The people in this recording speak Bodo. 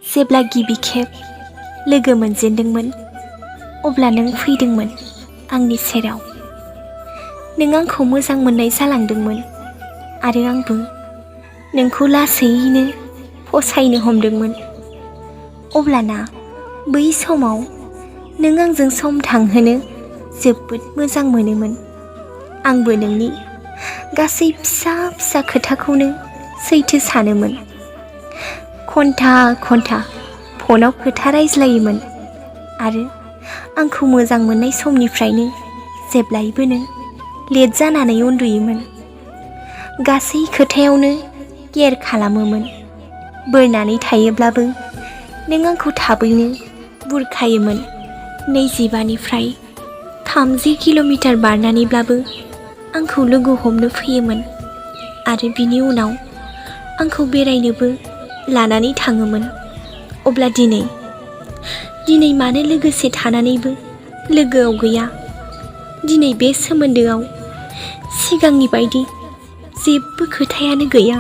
जेब्ला गिबि खेब लोगो मोनजेनदोंमोन अब्ला नों फैदोंमोन आंनि सेराव। नों आंखौ मोजां मोननाय जालांदोंमोन आरो आंबो नोंखौ लासैयैनो फसायनो हमदोंमोन। अब्लाना बै समाव नों आंजों सम थांहोनो जोबोद मोजां मोनोमोन। आंबो नोंनि गासै फिसा फिसा खोथाखौनो सैथो सानोमोन। घन्टा घन्टा फनाव खोथा रायज्लायोमोन आरो आंखौ मोजां मोननाय समनिफ्रायनो जेब्लायबो नों लेट जानानै उन्दुयोमोन। गासै खोथायावनो केयार खालामोमोन। बोरनानै थायोब्लाबो नों आंखौ थाबैनो बुरखायोमोन। 25निफ्राय 30 किल'मिटार बारनानैब्लाबो आंखौ लोगो हमनो फैयोमोन आरो बिनि उनाव आंखौ बेरायनोबो लानानै थाङोमोन। अब्ला दिनै मानो लोगोसे थानानैबो लोगोआव गैया? दिनै बे सोमोन्दोआव सिगांनि बायदि जेबो खोथायानो गैया।